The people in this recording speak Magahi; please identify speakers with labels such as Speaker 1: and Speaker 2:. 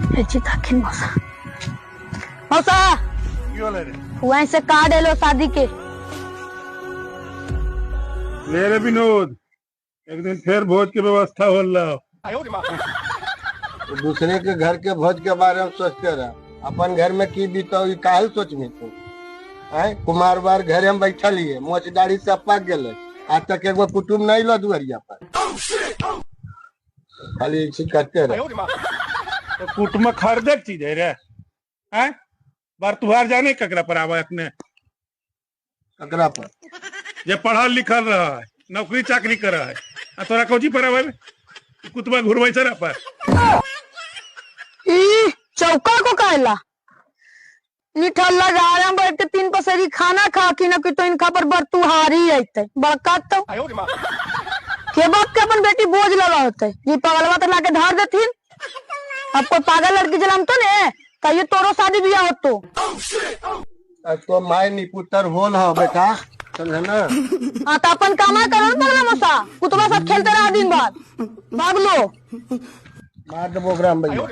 Speaker 1: हे दाखिन मौसा। मौसा
Speaker 2: की होलै रे?
Speaker 1: वहीं से कार्ड एलो शादी के।
Speaker 2: ले रे विनोद, एक दिन फिर भोज के व्यवस्था होल।
Speaker 3: दूसरे के घर के भोज के बारे में सोचते रह, अपन घर में की बीतो ई काहे सोचबी तू? आय कुमार बार घरे में बैठल हिये, मोछ दाढ़ी सब पाक गेले, आज तक एगो कुटुम नहीं लो दुआरिया पर, खाली ऐसी करते रह।
Speaker 2: तो कुटुम खरीदे के चीज है रे? हैं बार तुहार जाने ककरा पर आवा अपने?
Speaker 3: ककरा पर?
Speaker 2: जे पढ़ल लिखल रहा है, नौकरी चाकरी कर रहा है, आ तोरा कौची पर आवे? कुतबा घुरबै सर पर।
Speaker 1: ई चौका को काहेला निठल्ला गाड़ा में बैठ के 3 पसेरी खाना खा की न की तो इनका पर बरतुहारी अइते बड़का तो के बाप के अपन बेटी बोझ लगा होते जी पगलवा तो लाके धार देथिन। अब कोई पागल लड़की जलम तो ने कहिए तोरो शादी बियाह होतो।
Speaker 3: तो my निपुतर होल हो बेटा, समझे ना?
Speaker 1: हाँ तो अपन कामा करो ना पगला मौसा, कुतवा सब खेलते रहा दिन भर, भाग लो।
Speaker 3: मार देबो ओकरा हम भैया।